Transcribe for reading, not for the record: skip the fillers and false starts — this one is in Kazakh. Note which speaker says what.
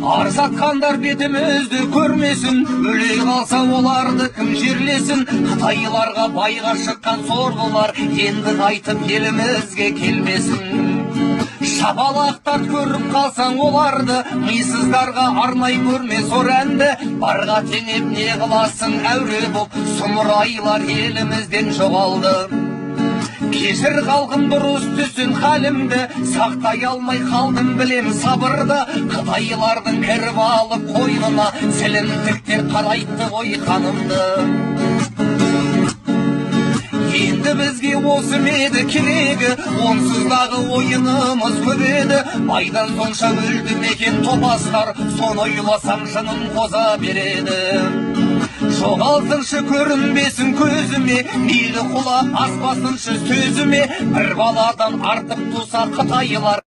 Speaker 1: Арсатқандар бетімізді көрмесін, өле қалса оларды кім жерлесін? Қытайларға байға шыққан сорлылар енді қайтып елімізге келмесін. Шапалақтар көріп қалсаң оларды, мисыздарға арнай көрме зор әнді. Барға теңеп не қыласың әуре боп, сұмырайлар елімізден жоғалды. Кешір халқым, дұрыс түсін халімді, сақтай алмай қалдым білем сабырды. Қытайлардың кіріп алып қойнына, сілімтіктер қарайтты ғой қанымды. Енді бізге осы ма еді керегі, онсыздағы ойынымыз көп еді. Байдан сонша өлді ме екен топастар, соны ойласам жыным қоза береді. Жоғалсыншы, көрінбесін көзіме, мейлі құлақ аспасыншы сөзіме. Бір баладан артық туса қытайлар.